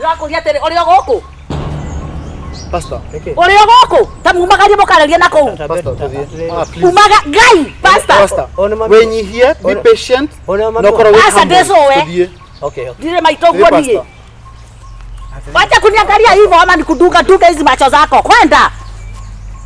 Ndĩrakũria atĩrĩ, ũrĩ o gũkũ? Pastor. Nĩkĩ? Ũrĩ o gũkũ? Ta mumagarie mũkararia na kũu. Pastor, tũthiĩ. Ah, please. Umaga Ngai, pastor. Pastor. O nĩ mami. Wĩnyihie, be patient. O nĩ mami. Na ũkorwo wĩ Aca, humble. ndĩcũwe. Tũthiĩ. Okay, okay. Ndirĩ maitũ ũguo Tũthiĩ, niĩ. pastor. Wacha kuniangalia hivyo ama nikudunga dunga hizi macho zako. Kwenda.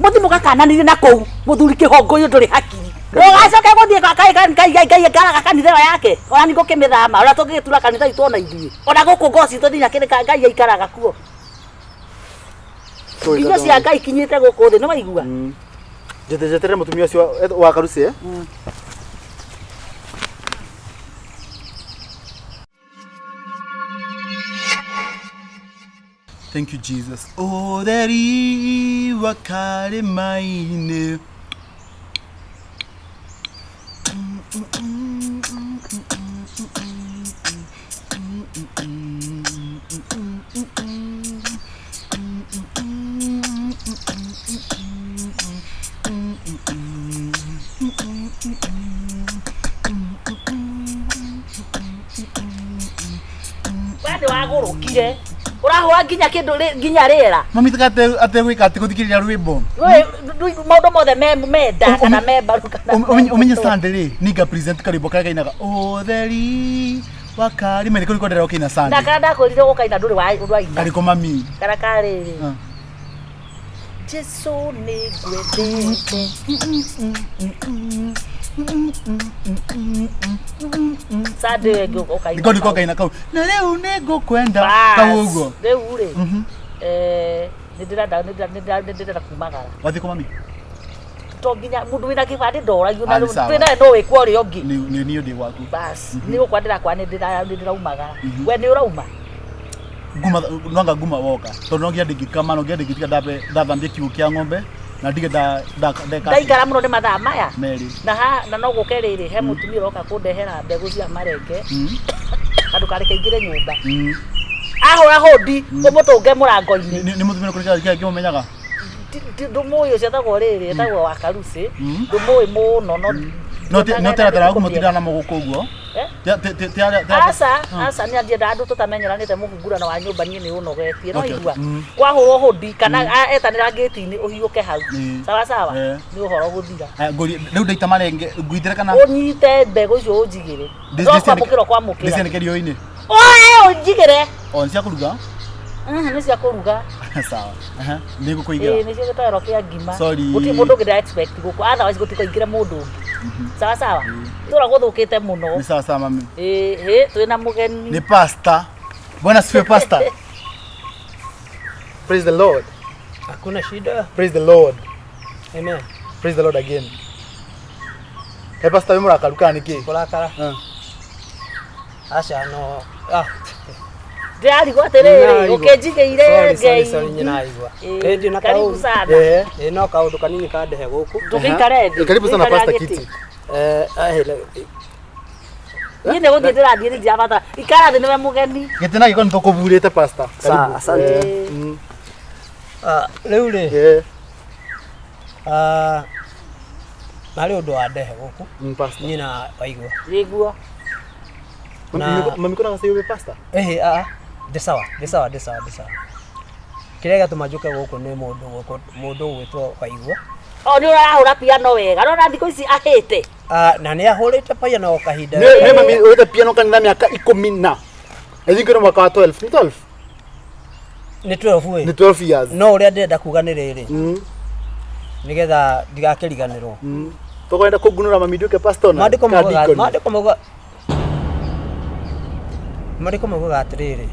Muthi mugakananirie na kũu muthuri kĩhongo ũyũ ndũrĩ hakiri. Ũgacoke gũthiĩ kwa kai kai kai kai kai karaga kanitha ĩyo yake. Ona nĩ ngũkĩmĩthama ũrĩa tũngĩgĩtura kanitha itũ ona ithuĩ. Ona gũkũ ngoci itũ nginya kĩrĩ Ngai aikaraga kuo. Sorry, Irio cia Ngai ikinyĩte gũkũ thĩ nĩ waigua? Njeterere mũtumia ũcio wa karuci eh? Thank you, Jesus. Ũtheri wa karĩma-inĩ. We nĩ wagũrũkire. Ũrahũra nginya kĩndũ nginya rĩera. Mami tiga ategwĩka atĩ gũthikĩrĩria rwĩmbo. Maũndũ mothe me menda kana me mbaru kana. Ũmenye Sunday rĩ, ninga present karwĩmbo karĩa kainaga ũtheri wa karĩma-inĩ kau nĩko ndĩrenda gũkĩina Na Sunday. kana ndakwĩrire ũkaina ndũrĩ waina. Karĩkũ mami? Kana karĩrĩ. Ah. Jesu nĩ ngwendete. Sunday ĩyo ĩngĩ ũkaina. Nĩko nĩko ngaina kau. Na rĩu nĩ ngũkwenda. Bas, Kau ũguo. Rĩu rĩ, nĩ ndĩrenda nĩ ndĩrenda kumagara. Wathiĩ kũ mami? To nginya mũndũ wĩna kĩbandĩ ndoragio na Ah, nĩ rĩu sawa. twĩ nawe no wĩkwo ũrĩa ũngĩ. Nĩ niĩ ndĩ gwaku. Bas, nĩ gũkwa ndĩrakwa nĩ ndĩraumagara. We nĩ ũrauma? Nguma nwanga nguma woka. Tondũ no nginya ndingĩkama no nginya ndingĩtiga ndambe ndathambie kiugũ kĩa ng'ombe na ndige ndeka Ndaikara mũno nĩ mathaa maya. merĩ. Na ha na no gũke rĩrĩ he mũtumia ũroka kũndehera mbegũ cia marenge. Na ndũkareke aingĩre nyũmba. Ahũra hũndi ũmũtũnge mũrango-inĩ. Nĩ mũtumia ũrĩkũ kĩrĩa kĩmũmenyaga? Ndũmũĩ ũcio etagwo rĩrĩ etagwo wa karuci. Ndũmũĩ mũno no No teratera waku mũtindaga na mũgũkũ ũguo. Eh? Aca. Aca, aca nĩ andiendaga andũ tũtamenyeranĩte mũhungurano wa nyũmba niĩ nĩ ũnogetie no Okay, igua okay. Kwahũrwo hũndi kana etanĩra ngĩti-inĩ ũhiũke hau. Sawa sawa nĩ ũhoro gũthira. Rĩu ndaita marenge ngũitĩre kana Ũnyite mbegũ icio ũnjigĩre. No kwamũkĩra ũkwamũkĩra. Ndĩcianĩke riũa-inĩ. Oe ũnjigĩre. O nĩ cia kũruga? Nĩ cia kũruga. Sawa. Aha, nĩ ngũkũigĩra. Ĩĩ nĩcio gĩtoero kĩa ngima. Sorry. Gũtirĩ mũndũ ũngĩ ndĩra expect gũkũ otherwise gũtikaingĩre mũndũ ũngĩ. Sawa sawa. Tũra gũthũkĩte mũno. Nĩ sawa sawa mami. Ĩĩ hĩ twĩna mũgeni. Nĩ pastor. Bwana asifiwe pastor. Praise the Lord. Hakuna shida. Praise the Lord. Amen. Praise the Lord again. Hey pastor, wĩ mũrakaru kana nĩkĩ? Kũrakara. Aca no. Ah. Ndĩrarigwo atĩrĩrĩ Nĩraigua. ũkĩnjigĩire Sorry, sorry, ngei. sorry, nyinaigua. Ĩĩ, Ĩĩ, ndĩ na karibu kaũndũ. sana. Ĩĩ, no kaũndũ kanini kandehe gũkũ. Ndũgĩikare thĩ. Karibu sana Ũikare Pastor gĩtĩ. Kiti. Eh, Niĩ nĩ gũthiĩ ndĩrathiĩ nĩ ndirabata. Ikara thĩ nĩwe mũgeni. Gĩtĩ na gĩko nĩ tũkũburĩte pastor. Sawa, Karibu. asante. Ah, rĩu rĩ. Ah, harĩ ũndũ wandehe gũkũ. Pastor. Nyina waigua. Nĩguo. Na- Mami kuna gacĩ wĩ pastor? Ĩhĩ, aa, ndĩ sawa, ndĩ sawa, ndĩ sawa, ndĩ sawa. Kĩrĩa gĩatũma njũke gũkũ nĩ mũndũ gũkũ, mũndũ ũgwĩtwo Waigua. O nĩ ũrahũra piano wega. Rora thikũ ici ahĩte. Ah, na nĩ ahũrĩte piano o kahinda. Nĩ mami ũrĩte piano kanitha mĩaka ikũmi na. I think nĩ mwaka wa 12. Nĩ 12? Nĩ 12 ĩ. Nĩ 12 years. No ũrĩa ndĩrenda kuga nĩ rĩrĩ. Nĩgetha ndigakĩriganĩrwo. Tũkwenda kũngunũra mami nduĩke pastor na Maandĩko kana maugaga deacon? maandĩko maugaga maandĩko maugaga atĩrĩrĩ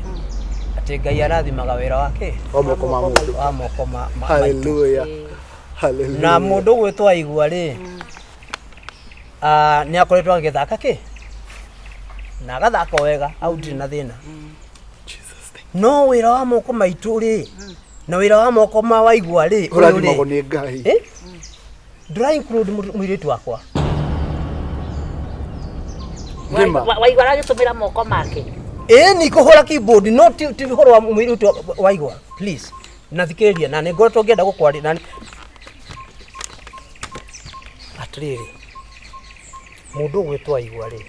atĩ Ngai arathimaga wĩra wake Wa moko ma mũndũ. wa moko ma maitũ. Hallelujah. Hallelujah. Na mũndũ ũgwĩtwo Aigua rĩ ah, nĩ akoretwo agĩthaka kĩ na agathaka wega au ndirĩ na thĩna no wĩra wa moko maitũ rĩ na wĩra wa moko ma Waigua rĩ ũyũ rĩ, Ũrathimagwo nĩ Ngai. Eh? Ndũra include mũirĩtu wakwa. Nĩma. Waigua aragĩtũmĩra moko make. Ĩĩ ni kũhũra keyboard no ti ũhoro wa mũirĩtu Waigua please na thikĩrĩria na nĩ ngoretwo ngĩenda gũkwaria na atĩrĩrĩ mũndũ ũgwĩtwo Waigua rĩ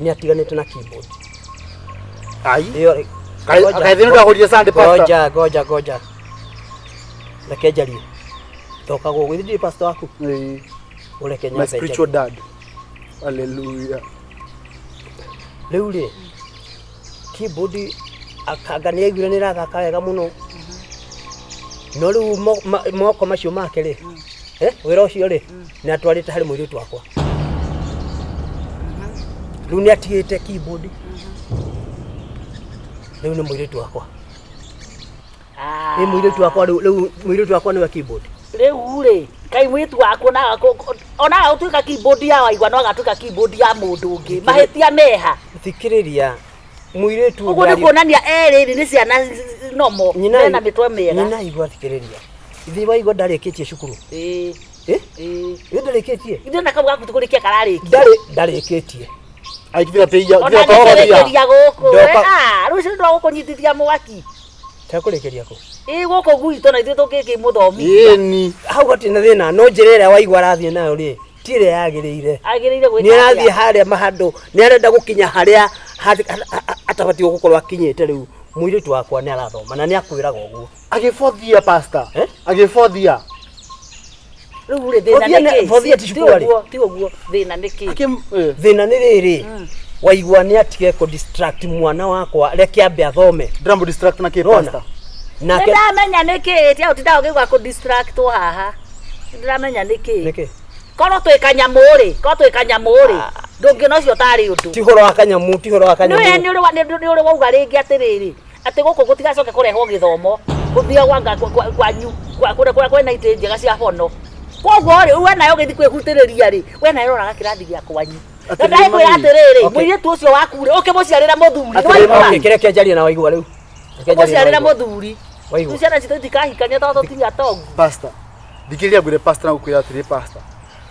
nĩ atiganĩte na keyboard. Ai. Ĩyo Ngoja. Kaithini ndagũrire Sunday pastor. Ngoja, ngoja, ngoja. Reke njarie. Toka gũkũ, ithuĩ ndirĩ pastor waku. Ĩĩ. Ũreke My nyambe spiritual njarie. dad. Hallelujah. Rĩu rĩ, keyboard akanga nĩ aiguire nĩ ĩrathaka wega mũno. No rĩu moko macio make rĩ, wĩra ũcio rĩ, nĩ atwarĩte harĩ mũirĩtu wakwa. Rĩu nĩ atigĩte keyboard. Rĩu nĩ mũirĩtu wakwa. Nĩ mũirĩtu wakwa rĩu, rĩu mũirĩtu wakwa nĩwe keyboard. Rĩu rĩ, kai mwĩtu waku onaga gũtuĩka keyboard ya waigua no agatuĩka keyboard ya mũndũ ũngĩ. Mahĩtia meha. Thikĩrĩria, mũirĩtu Ũguo nĩ kuonania erĩ rĩ nĩ ciana nomo mena mĩtwe mĩega. Nyina igua thikĩrĩria. Ithe waigua ndarĩkĩtie cukuru. Ĩĩ. Eh? Ĩĩ. Ithe ndarĩkĩtie. Ithe na kau gaku tũkũrĩkia kararĩkia. Ndarĩ ndarĩkĩtie. Aikithira tĩia, Ona thira tohoria. nĩkĩrĩkĩria gũkũ. Ndoka- Ah, rũciũ ndwagũkũnyitithia mwaki. Tekũrĩkĩria kũ? Ĩĩ gũkũ gwitũ na ithuĩ tũngĩkĩmũthomithia. Ĩni. Hau hatirĩ na thĩna, no njĩra ĩrĩa waigua arathiĩ nayo rĩ, ti ĩrĩa yagĩrĩire. Agĩrĩire gwĩka Nĩ arathiĩ atĩa? harĩa mahandũ, nĩ arenda gũkinya harĩa atabatiĩ gũkorwo akinyĩte rĩu. Mũirĩtu wakwa nĩ arathoma na nĩ akwĩraga ũguo. Agĩbothia pastor. Eh? Agĩbothia. Rĩu rĩ thĩna Bothia nĩ kĩ? bothia ti cukuru arĩ. Ti ũguo, thĩna nĩ kĩ? Akĩ eh. Thĩna nĩ rĩrĩ, waigua nĩ atige kũ distract mwana wakwa, reke ambe athome. Ndĩramũ distract na kĩ Rona. pastor? Nake Nĩndamenya nĩ kĩ, tiga gũtinda ũkĩigua kũ distractwo haha. Nĩndĩramenya nĩ kĩ. nĩkĩ? Korwo twĩ kanyamũ rĩ, korwo twĩ kanyamũ rĩ, ndũngĩona ũcio tarĩ ũndũ. Ti ũhoro wa kanyamũ, ti ũhoro wa Nĩwe kanyamũ. nĩ ũrĩ wauga rĩngĩ atĩrĩrĩ, atĩ gũkũ gũtigacoke kũrehwo gĩthomo, gũthiĩ gwanga kwanyu, kũrĩa kũrĩa kwĩna itĩ njega cia bono. Koguo rĩ, we nawe ũgĩthiĩ kwĩhutĩrĩria rĩ, we nawe ũroraga kĩrathi gĩa kwanyu. Na Atĩrĩrĩ ndagĩkwĩra mami. atĩrĩrĩ, Okay. mũirĩtu ũcio waku rĩ, ũkĩmũciarĩra mũthuri, nĩ Atĩrĩrĩ waigua? Okay, kĩreke njarie na waigua rĩu. Reke njarie na Ũmũciarĩra waigua. mũthuri. Waigua. Rĩu ciana citũ itikahikania tondũ tũtirĩ atongu. Pastor. Thikĩrĩria ngwĩre pastor na gũkwĩra atĩrĩ pastor.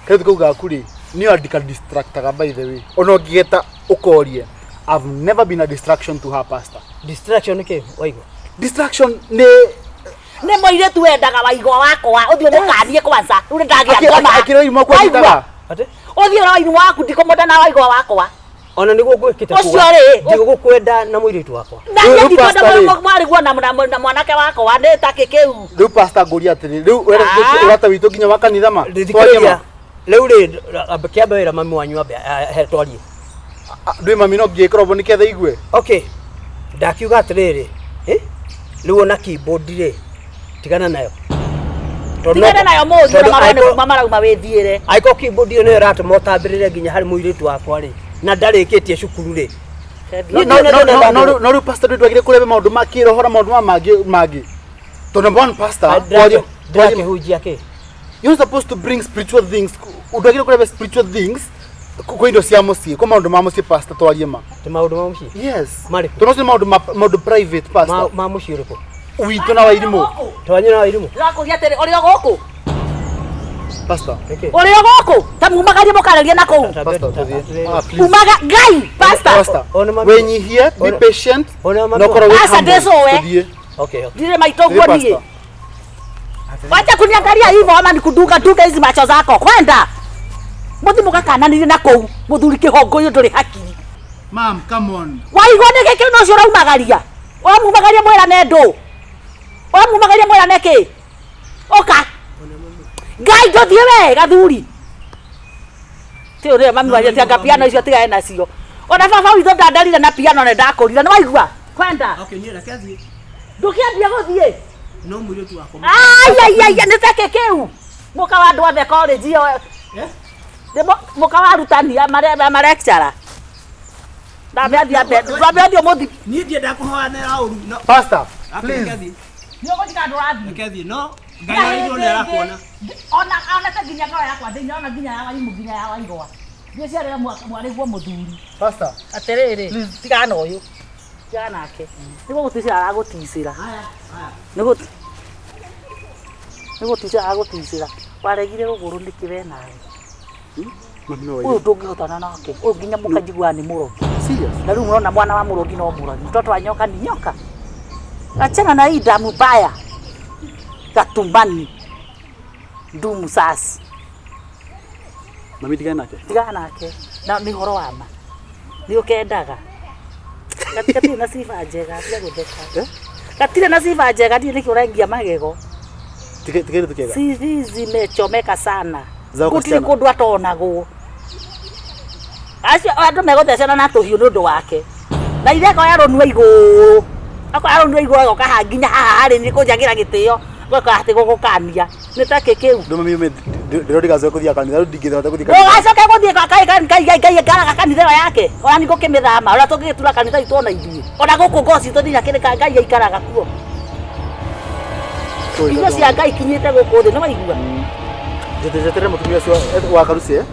Kairĩtu kau gaku rĩ, nĩyo andika distractaga by the way. Ona ũngĩgeta ũkorie. I've never been a distraction to her pastor. Distraction nĩ kĩ? Waigua. Distraction nĩ Nĩ mũirĩtu wendaga waigua wakwa, ũthiĩ ũmũkanie kwanza. Rĩu nĩ ndagĩa ngoma. akĩrĩ irimũ Waigua? kwanyitaga. Atĩ? Ũthiĩ ũrore waigua waku ndikũmwenda na waigua wakwa. Ona nĩguo ngwĩkĩte Ũcio kuga, rĩ, ndigũgũkwenda na mũirĩtu wakwa. Na Rĩu niĩ ndikwenda pastor rĩ. mwarĩguo na mwanake wakwa nĩ ta kĩ kĩu. Rĩu pastor ngũria atĩrĩ, rĩu Ah. ũrata witũ nginya wa kanitha ma? Twarie Thikĩrĩria. ma? Rĩu rĩ, kĩambe wĩra mami wanyu ambe he twarie. Ndwĩ mami no ngĩkora ũguo nĩketha igue. Okay. Ndakiuga atĩrĩrĩ, eh? Rĩu ona keyboard rĩ, tigana nayo. Tondũ Tigana nayo mũriũ na tondũ marone angĩkorwo- kuma marauma wĩthiĩre. angĩkorwo keyboard ĩyo nĩyo ĩratũma ũtambĩrĩre nginya harĩ mũirĩtu wakwa rĩ, na ndarĩkĩtie cukuru rĩ. No no no no no rĩu pastor ndwĩ twagire kũrebe maũndũ ma kĩroho na maũndũ ma mangĩ mangĩ. Tondũ number one pastor, twarie Ndĩrakĩhunjia kĩ? you're supposed to bring spiritual things. Ndwagire kũrebe spiritual things kwĩ indo cia mũciĩ, kwĩ maũndũ ma mũciĩ pastor twarie ma. Ti maũndũ ma mũciĩ? Yes. Marĩkũ? Tondũ ũcio nĩ maũndũ maũndũ private pastor. Ma mũciĩ ũrĩkũ? Witũ na wairimũ. Twanyu na wairimũ? Ndĩrakũria atĩrĩ, ũrĩ o gũkũ? Pastor. Nĩkĩ? Ũrĩ o gũkũ? Ta mumagarie mũkarerie na kũu. Pastor, tũthiĩ. Ah, please. Umaga Ngai, pastor. Pastor, Ona mami- wĩnyihie, be Ona- patient, Ona mami- na ũkorwo wĩ Aca, humble. ndĩcũe. Tũthiĩ. Okay, okay. Ndirĩ maitũ ũguo Tũthiĩ, niĩ. pastor. Wacha kuniangalia hivyo ama nikudunga dunga hizi macho zako. Kwenda. Muthi mugakananire na kũu. Mũthuri kĩhongo ũyũ ndũrĩ hakiri. Mom, come on. Waigua nĩ gĩkĩ no ũcio ũraumagaria. Ũramumagaria mwĩrane ndũ. Ũramumagaria mwĩrane kĩ? Ũka. Ngai ndũthiĩ we gathuri. Ti ũrĩa mami wanyu anga piano icio tigane nacio. Ona baba witũ ndandarire na piano nĩ ndakũrire. Nĩ waigua? Kwenda. Okay, niĩ reke thiĩ. Ndũkĩambia gũthiĩ. No mũirĩtu wakwa. Ai ai ai nĩ take kĩu. Mũka wa andũ othe college ĩyo. Nĩ mũka wa arutani a lecturer. Ndambe athiĩ ambe ndambe athiĩ ũmũthi. Niĩ ndiendaga kũhoyanĩra ũru. No, Pastor, okay, please. reke thiĩ. Nĩ ũgũthika andũ ũrathiĩ. Reke thiĩ. No, Ngai wa igũrũ nĩ arakuona. Ona ona ta nginya ngoro yakwa thĩinĩ ona nginya ya waimu nginya ya waigwa. Ndiĩciarĩra mwarĩguo mũthuri. Pastor. Atĩrĩrĩ, tigana na ũyũ. Tigana nake. Nĩ gũgũticĩra aragũticĩra. Nĩ gũticĩra aragũticĩra. Waregire rũgũrũ nĩkĩ we nawe? Mami no Ũyũ waigua. ndũngĩhotana nake. Ũyũ nginya mũkajiguaga nĩ mũrogi. Serious? Na rĩu mũrona mwana wa mũrogi no mũrogi. Mtoto wa nyoka ni nyoka. Achana na hii damu baya. Gatumbani. Ndumu sasi. Mami tigana nake. Tigana nake. Na nĩ ũhoro wa ma. Nĩ ũkendaga. Gatirĩ na sifa njega, tiga gũtheka. Gatirĩ na sifa njega, ndiũĩ nĩkĩ ũrengia magego. Tikairĩtu kega. CV zimechomeka sana. Za Gũtirĩ wasichana. kũndũ atonagwo. Acio andũ megũthecana na tũhiũ nĩ ũndũ wake. Na ithe akoya rũnua igũrũ. Akoya rũnua igũrũ agoka haha nginya haha harĩ nĩ kũnjagĩra gĩtĩo. Goka atĩ gũgũkania. Nĩ ta kĩ kĩu? Ndũma mimi ndĩrodigacoke kũthiĩ kanitha rĩu ndingĩhota gũthiĩ kanitha. Ndũgacoke gũthiĩ kwa Ngai Ngai Ngai Ngai ngaraga kanitha ĩyo yake. Ona nĩ ngũkĩmĩthama. Ona tũngĩgĩtura kanitha itũ ona ithuĩ. Ona gũkũ ngoci tũthinya kĩrĩ Ngai aikaraga kuo. Irio cia Ngai ikinyĩte gũkũ thĩ nĩ waigua? Njeterere mũtumia ũcio wa karuci eh?